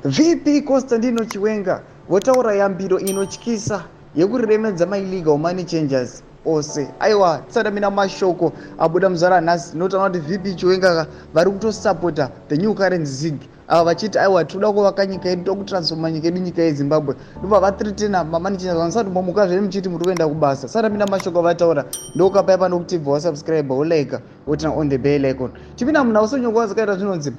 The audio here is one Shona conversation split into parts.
VP Constantino Chiwenga votaura yambiro inotyisa yekuremedza maillegal money changers ose. Aiwa, tisati mina mashoko abuda muzara nhasi, tinotaura kuti VP Chiwenga vari kutosapota the new currency ZiG, ava vachiti aiwa, tinoda kuvaka nyika yedu, toda kutransforma nyika yedu, nyika yeZimbabwe. Ndobva vathreatena mamoney changers vanosati mbomuka zvee muchiti muri kuenda kubasa. Sati mina mashoko avataura, ndokapaya pano kuti bva wasubscribe, wolike, woturn on the bell icon. Chipinda munhu ausonyongwa zakaita zvinonzi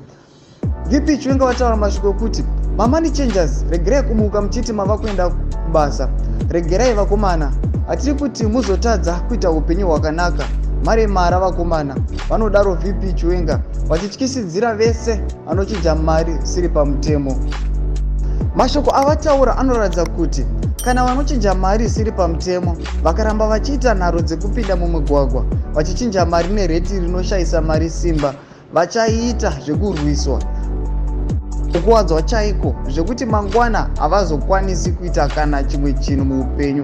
VP Chiwenga vataura mashoko ekuti mamoney changers, regerai kumuka muchiti mava kuenda kubasa. Regerai vakomana, hatiri kuti muzotadza kuita upenyu hwakanaka, maremara vakomana, vanodaro VP Chiwenga vachityisidzira vese vanochinja mari siri pamutemo. Mashoko avataura anoratidza kuti kana vanochinja mari isiri pamutemo vakaramba vachiita nharo dzekupinda mumigwagwa vachichinja mari nerate rinoshayisa mari simba, vachaita zvekurwiswa, kukuwadzwa chaiko, zvekuti mangwana havazokwanisi kuita kana chimwe chinhu muupenyu.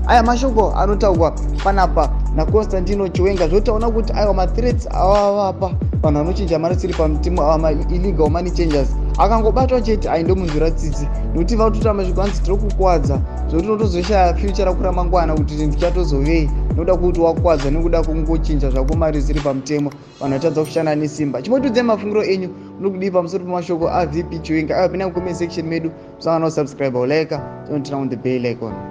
Aya mashoko anotaurwa panapa naConstantino Chiwenga. Zvotaona kuti aiwa, mathreats avavapa vanhu vanochinja mari siri pamutemo, ava maillegal money changers, akangobatwa chete aindomunzwira tsitsi, nekuti vatotaura mashoko anzi tiri kukwadza zvokuti unotozoshaya future rako ramangwana kuti ndichatozovei, nokuda kuti wakwadza nekuda kungochinja zvako mari ziri pamutemo, vanhu vatadza kushanda nesimba. Chimotiudzai mafungiro enyu, unokudii pamusoro pemashoko aVP Chiwenga? Aiwa, pinda mucomment section medu, musangana, usubscribe, ulike, turn on the bell icon.